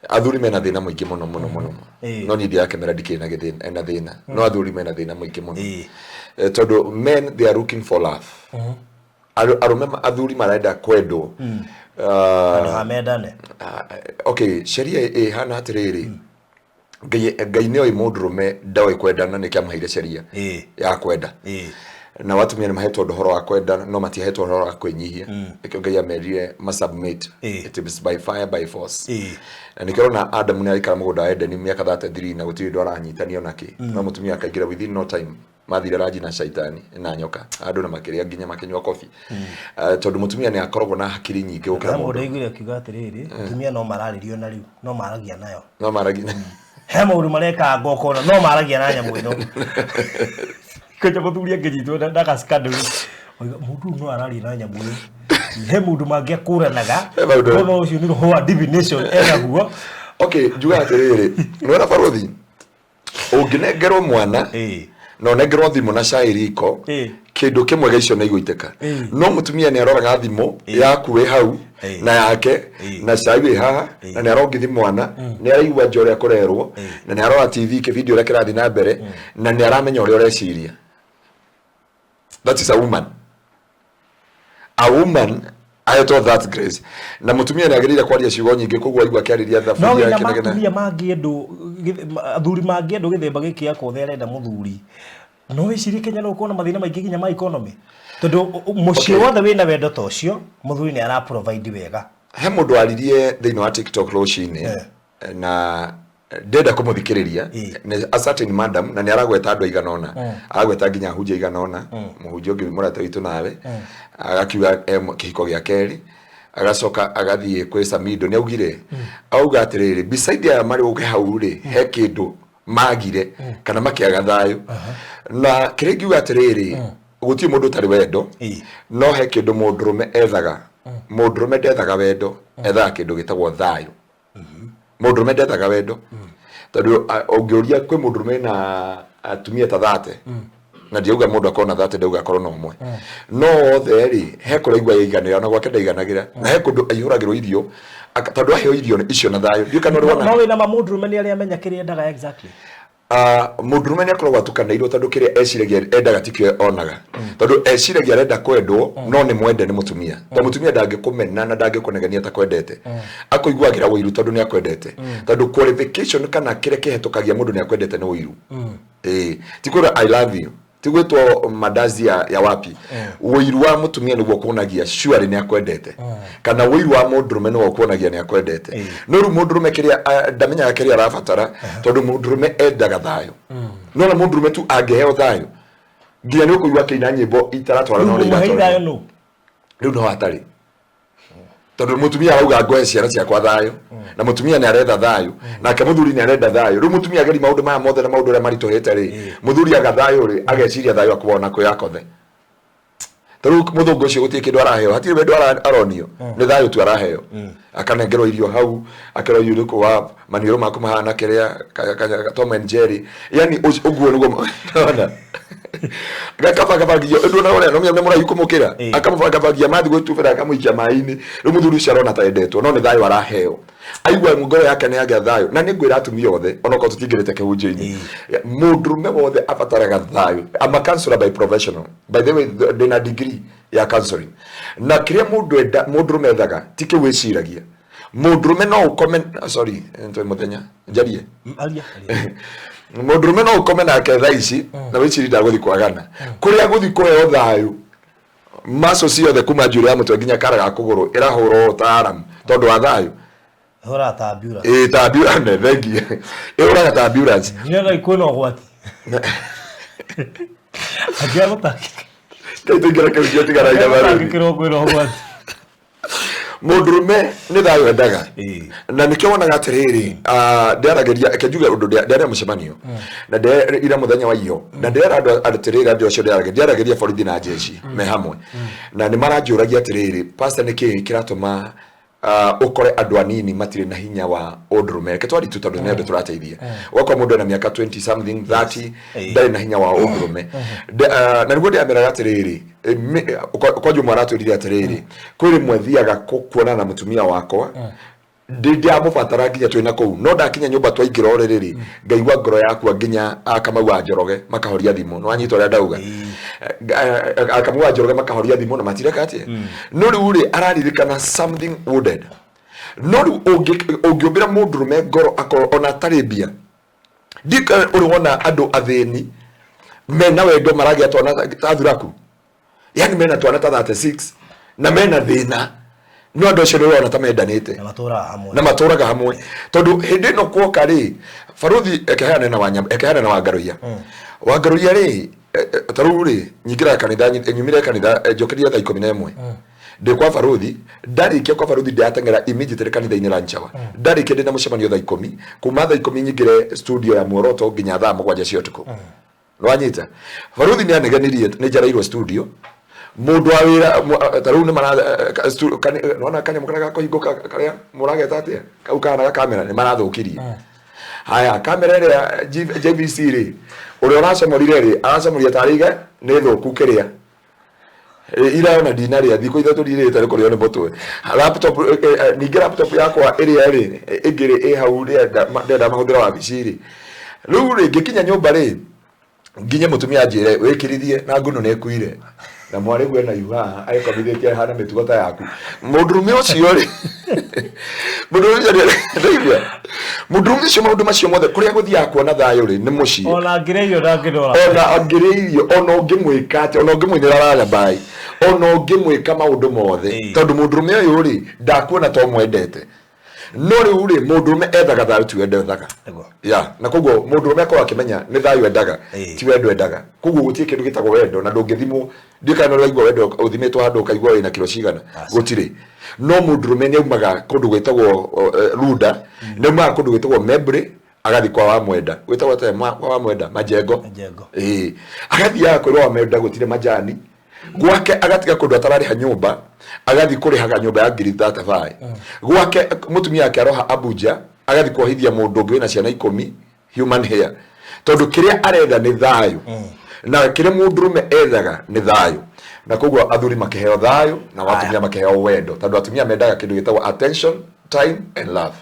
Athuri mena thĩna mũingĩ mũno mũno mũno. No niĩ ndirakemera, ndikĩrĩ na gĩthĩna na thĩna, no athuri mena thĩna mũingĩ mũno. Tondũ men, they are looking for love. Arũme athuri marenda kwendwo. Handũ ha mendane. Ah, okay, sheria ĩhana atĩrĩrĩ, Ngai nĩoĩ mũndũrũme ndoĩ kwendana, nĩkĩo amũheire sheria ya kwenda. Na atumia nĩ mahetwo ũhoro wa kwenda, no matihetwo ũhoro wa kwĩnyihia. Nĩkĩo Ngai amerire masubmit. It is by fire by force. Na nĩkĩo ũrona Adamu nĩ araikara mũgũnda wa Edeni mĩaka 33 na gũtirĩ ũndũ aranyitanio nakĩ, no mũtumia akaingĩra within no time, mathire ranji na caitani na nyoka andũ na makĩrĩa nginya makĩnyua kobi. Tondũ mũtumia nĩ akoragwo na hakiri nyingĩ gũkĩra He mũndũ mũndũ. Aiguire akiuga atĩrĩrĩ, atumia no mararĩrio na rĩu no maragia nayo. No maragia. He maũndũ marekaga ngokona no maragia na nyamũ ĩno. Kwenja mũthuri angĩnyitwo na gacikandũ, mũndũ ũyũ no araria na nyamũ ĩyo. He mũndũ mangĩakũranaga. He maũndũ- Kono ũcio nĩ roho wa divination enaguo. Okay, njugaga atĩrĩrĩ, nĩwona barũthi, ũngĩnengerwo mwana na ũnengerwo thimũ na cai riko, kĩndũ kĩmwe gĩa icio nĩ igũitĩka. No mũtumia nĩ aroraga thimũ yaku wĩ hau na yake na cai wĩ haha, na nĩ arongithi mwana, nĩ araigua nja ũrĩa kũrerwo, na nĩ arora TV kĩbindi ũrĩa kĩrathiĩ na mbere, na nĩ aramenya ũrĩa ũreciria. That is a woman. A woman ahetwo that grace, na mũtumia nĩ agĩrĩire kwaria ciugo nyingĩ, koguo aigua akĩarĩria No thaburia wĩna kĩnegene. Matumia mangĩendwo athuri mangĩendwo gĩthemba gĩkĩ gĩa kothe arenda mũthuri, no wĩcirie Kenya no ũkorwo na mathĩna maingĩ nginya ma economy, tondũ mũciĩ wothe wĩna wendo ta ũcio, mũthuri nĩ ara provide wega. He mũndũ waririe thĩinĩ wa TikTok rũcinĩ na ndenda kũmũthikĩrĩria. Nĩ a certain madam, na nĩ aragweta andũ aigana ũna, aragweta nginya ahunjia aigana ũna, mũhunjia ũngĩ mũrata witũ nawe, agakiuga e kĩhiko gĩa kerĩ, agacoka agathiĩ kwĩ Samido. Nĩ augire, auga atĩrĩrĩ, beside aya marĩ ũke hau rĩ, he kĩndũ magire kana makĩaga thayũ. Na kĩrĩa ingiuga atĩrĩrĩ, gũtirĩ mũndũ ũtarĩ wendo, no he kĩndũ mũndũrũme ethaga. Mũndũrũme ndethaga wendo, ethaga kĩndũ gĩtagwo thayũ. Mũndũrũme ndethaga wendo, tondũ ũngĩũria kwĩ mũndũrũme na atumia ta 30, na ndiauga mũndũ akorwo na 30, ndauga akorwo na ũmwe, no othe rĩ, he kũrĩa aigua yaiganĩra, ona gwake ndaiganagĩra, na he kũndũ aihũragĩrwo irio tondũ aheo irio icio na thayũ. Ndiũĩ kana ũrĩ wona. No wĩna ma mũndũrũme nĩ arĩa amenya kĩrĩa endaga exactly? Ah, mũndũrũme nĩ akoragwo atukanĩirwo, tondũ kĩrĩa eciragia endaga tikĩo onaga, tondũ eciragia arenda kwendwo, no nĩ mwende nĩ mũtumia, tondũ mũtumia ndangĩkũmena na ndangĩkũnegenia atakwendete. Akũiguagĩra ũiru tondũ nĩ akwendete, tondũ qualification kana kĩrĩa kĩhetũkagia mũndũ nĩ akwendete nĩ ũiru. Ĩĩ, ti kwĩra "I love you", ti gwĩtwo mandazi ya wapi. Ũiru wa mũtumia nĩguo kuonagia surely nĩ akwendete, kana ũiru wa mũndũrũme nĩguo kuonagia nĩ akwendete. No rĩu mũndũrũme kĩrĩa ndamenyaga kĩrĩa arabatara, tondũ mũndũrũme endaga thayũ. No na mũndũrũme tu angĩheo thayũ, nginya nĩ ũkũigua akĩina nyĩmbo itaratwarana na ũrĩa Rĩu mũhei iratwarana. Thayũ nũ? Rĩu no hatarĩ, tondũ mũtumia arauga, "Ngũhe ciana ciakwa thayũ," na mũtumia nĩ aretha thayũ, nake mũthuri nĩ arenda thayũ. Rĩu mũtumia ageri maũndũ maya mothe na maũndũ ũrĩa maritũhĩte rĩ, mũthuri aga thayũ rĩ, ageciria thayũ akuona kwĩ akothe. Ta rĩu mũthũngũ ũcio gũtirĩ kĩndũ araheo, hatirĩ wendo aronio, nĩ thayũ tu araheo. Akanengerwo irio hau, akerwo, "You look up, maniũrũ maku mahana kĩrĩa Tom and Jerry." Yani ũguo nĩguo ona gakabangabangia ũndũ na ũrĩa no nĩ mũraihu kũmũkĩra. Akamũbangabangia, mathiĩ gwĩtubĩra, akamũikia maĩ-inĩ. Rĩu mũthuri ũcio arona ta endetwo, no nĩ thayũ araheo. Aigua ngoro yake nĩ yagĩa thayũ. Na nĩ ngwĩra atumia othe, onokorwo tũtingĩrĩte kĩhunjio-inĩ, mũndũrũme wothe abataraga thayũ. I'm a counselor by professional, by the way. Ndĩna degree ya counseling, na kĩrĩa mũndũ enda, mũndũrũme ethaga ti kĩu wĩciragia. Mũndũrũme no ũkome, sorry, twĩ mũthenya njarie. Aria, aria. Mũndũrũme no ũkome nake thaa ici na wĩciri ndagũthi kwagana kũrĩa gũthi kũheo thayũ, maco ciothe kuma njuĩrĩ ya mũtwe nginya kara ga kũgũrũ ĩrahũrwo ta alarm tondũ wa thayũ. Hũra ta ambulance. Ĩĩ, ta ambulance, thank you, ĩhũraga ta ambulance. Nĩona kwĩna ũgwati angĩaga gũtangĩka. Ngai, tũingĩra kĩhunjio, tigana ina marũri. Gũtangĩkĩrwo kwĩna ũgwati. Mũndũrũme nĩ thayũ endaga. Na nĩkĩo wonaga atĩrĩrĩ, ndĩaragĩria, reke njuge ũndũ, ndĩarĩ mũcemanio na ira mũthenya wa iyo, na ndĩrera andũ atĩrĩrĩ, andũ acio ndĩaragĩria, ndĩaragĩria borithi na jeshi me hamwe, na nĩ maranjũragia atĩrĩrĩ, "Pastor, nĩ kĩĩ kĩratũma ũkore andũ anini matirĩ na hinya wa ũndũrũme?" Reke twari tu, tondũ nĩ andũ tũrateithia. Ũgakora mũndũ ena mĩaka 20 something, 30, ndarĩ na hinya wa ũndũrũme. Na nĩguo ndĩrameraga atĩrĩrĩ, kwanja ũmwe aratwĩrire atĩrĩrĩ, kwĩ rĩmwe thiaga kuonana na mũtumia wakwa. Ndĩramũbatara nginya twĩna kũu, no ndakinya nyũmba twaingĩra ũrĩrĩ rĩ, ngaigua ngoro yakwa nginya Akamau wa Njoroge makahoria thimũ. Nĩ wanyita ũrĩa ndauga? Akamau wa Njoroge makahoria thimũ na matireka atĩa. No rĩu rĩ, araririkana something wounded. No rĩu ũngĩũmbĩra mũndũrũme ngoro akorwo ona atarĩ mbia, ndika ũrĩ wona andũ athĩni mena wendo maragĩa twana ta thuraku, yani mena twana ta 36 na mena thĩna, no andũ acio nĩ ũrona ta mendanĩte. Na matũraga hamwe. Na matũraga hamwe, tondũ hĩndĩ ĩno kuoka rĩ, baruthi ekeheane na wanyama, ekeheane na Wangarũiya. Wangarũiya rĩ, ta rĩu rĩ, nyingĩraga kanitha, nyumire kanitha, njũkĩrire thaa 11, ndĩ kwa baruthi. Ndarĩkia kwa baruthi, ndĩrateng'era immediately kanitha-inĩ lunch hour. Ndarĩkia, ndĩna mũcemanio thaa 10. Kuma thaa 10 nyingĩre studio ya Muoroto nginya thaa 7 cia ũtukũ. Nĩwanyita? Baruthi nĩ anegenirie nĩ njereirwo studio. Mũndũ wa wĩra ta rĩu nĩ mara nĩwona kanyamũ karĩa gakũhingũka karĩa mũrageta atĩa kau kahana kamera nĩ marathũkirie. Haya, kamera ĩrĩa JVC rĩ, ũrĩa ũracomorire rĩ, aracomorire tarĩ ige nĩ thũku kĩrĩa ira ona ndinarĩa thikũ 3 ndirĩte nĩ kũrĩo nĩ mũtwe. Laptop, ningĩ laptop yakwa ĩrĩa rĩ ĩngĩ rĩ ĩ hau ndĩrenda mahũthĩra wabici rĩ. Rĩu rĩ, ngĩkinya nyũmba rĩ, nginye mũtumia anjĩre wĩkirithie na ngũnũ nĩ ĩkuire na mwarĩguo ena ihu haha agĩkomithĩtie hana mĩtugo ta yaku. Mũndũrũme ũcio rĩ, mũndũrũme ũcio ndaigua mũndũrũme ũcio maũndũ macio mothe, kũrĩa gũthiaga kuona thayũ rĩ, nĩ mũciĩ. Ona angĩrĩa irio ndangĩnora. Ona angĩrĩa irio, ona ũngĩmwĩka atĩa, ona ũngĩmũinĩra lullaby, ona ũngĩmwĩka maũndũ mothe, tondũ mũndũrũme ũyũ rĩ, ndakuona to mwendete. No rĩu rĩ, mũndũrũme ethaga thayũ, ti wendo ethaga. Ya na koguo mũndũrũme akorwo akĩmenya nĩ thayũ endaga, ti wendo endaga. Koguo gũtirĩ kĩndũ gĩtagwo wendo na ndũngĩthimwo. Ndiũĩ kana nĩ ũraigua wendo ũthimĩtwo handũ ũkaigua wĩna kiro cigana. Gũtirĩ. No mũndũrũme nĩ aumaga kũndũ gwĩtagwo Runda, nĩ aumaga kũndũ gwĩtagwo Membley, agathiĩ kwa Wamwenda gwĩtagwo atĩa, kwa Wamwenda Majengo. Majengo. Ĩĩ, agathiaga kwĩrwo Wamwenda gũtirĩ majani gwake, agatiga kũndũ atararĩha nyũmba, agathiĩ kũrĩhaga nyũmba ya ngiri 35 gwake. Mũtumia wake aroha Abuja, agathiĩ kuohithia mũndũ ũngĩ wĩna ciana 10 human hair, tondũ kĩrĩa aretha nĩ thayũ, na kĩrĩa mũndũrũme ethaga nĩ thayũ. Na koguo athuri makĩheo thayũ na atumia makĩheo wendo, tondũ atumia mendaga kĩndũ gĩtagwo attention, time and love.